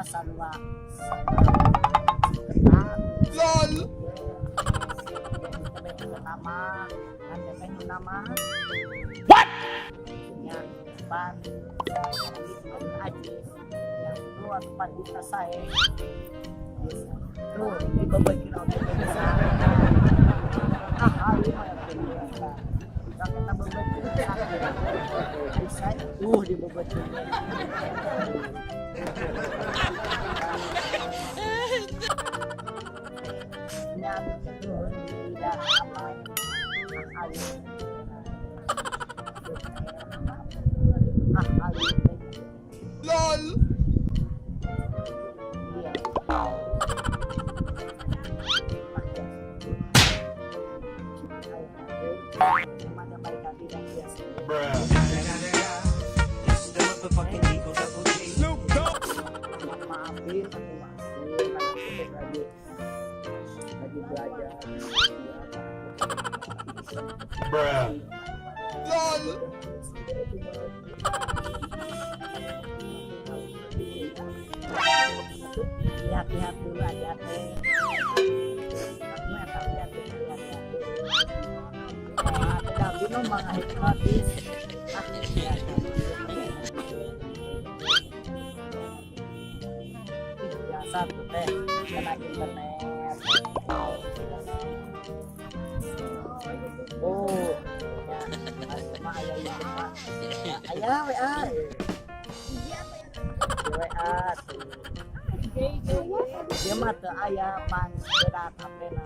Sarua ketan. LOL. Pertama kan teteh nu nama. What? Nya pan aji yang itu atuh pan bisa sae. Tuh, dibebekin oge bisa. Ah, ayeuna mah biasa. Sok eta bebekin bisa. Dibebekin. Nya tuh tidak apa ayeuna. Ah, ayeuna. LOL. Iya. Mana balik lagi dan biasa. Bruh. It's the motherfucking Eagle Double G. Snoop Dogg. Maafin, aku maafin, karena aku teh lagi belajar. Bruh. LOL. Lihat-lihat dulu aja teh. Aku mah tahu lihat dulu, lihat-lihat dulu. Wah, tidak bingung menghipnotis. Ah, lihat dulu. Ih, biasa tuh teh, kena internet. Oh, ya, mah aya ieu mah. Aya WA. WA tuh. Dia mah teu aya pan berat HP-na.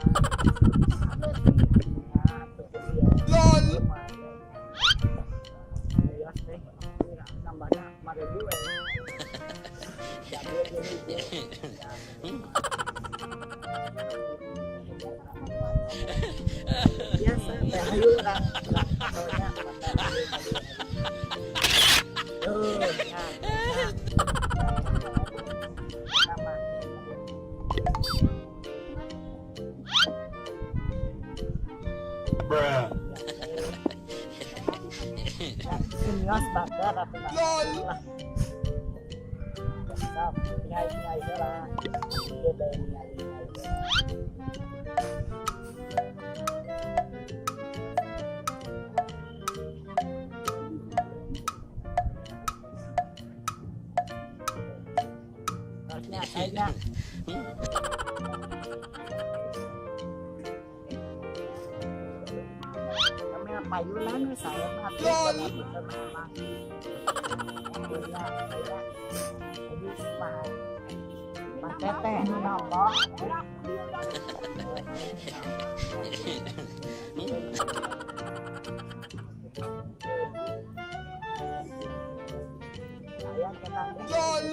Ya, tuh dia. LOL. Iya teh, tambahnya 5.000 we. Jadi jadi biasa teh ayo urang soalnya teh ayo tadi. Tuh, ya. Sama. Bruh. Sinios bakar atuh lah. LOL. Lah. Sok, ningali-ningali heula. Ieu teh ningali-ningali. Harusnya kayaknya kami payunan we saya mah atuh LOL. memang. Iya, iya. Jadi mah mah teteh nu ngomong. Saya kita LOL.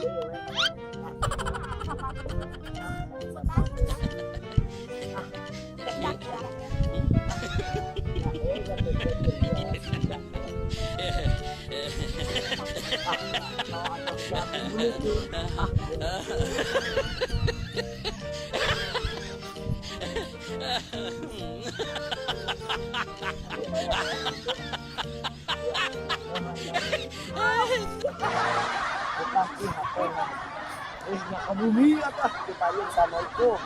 Bukan ih HP na. Ih, nya ka bumi atuh dipayun. Assalamualaikum.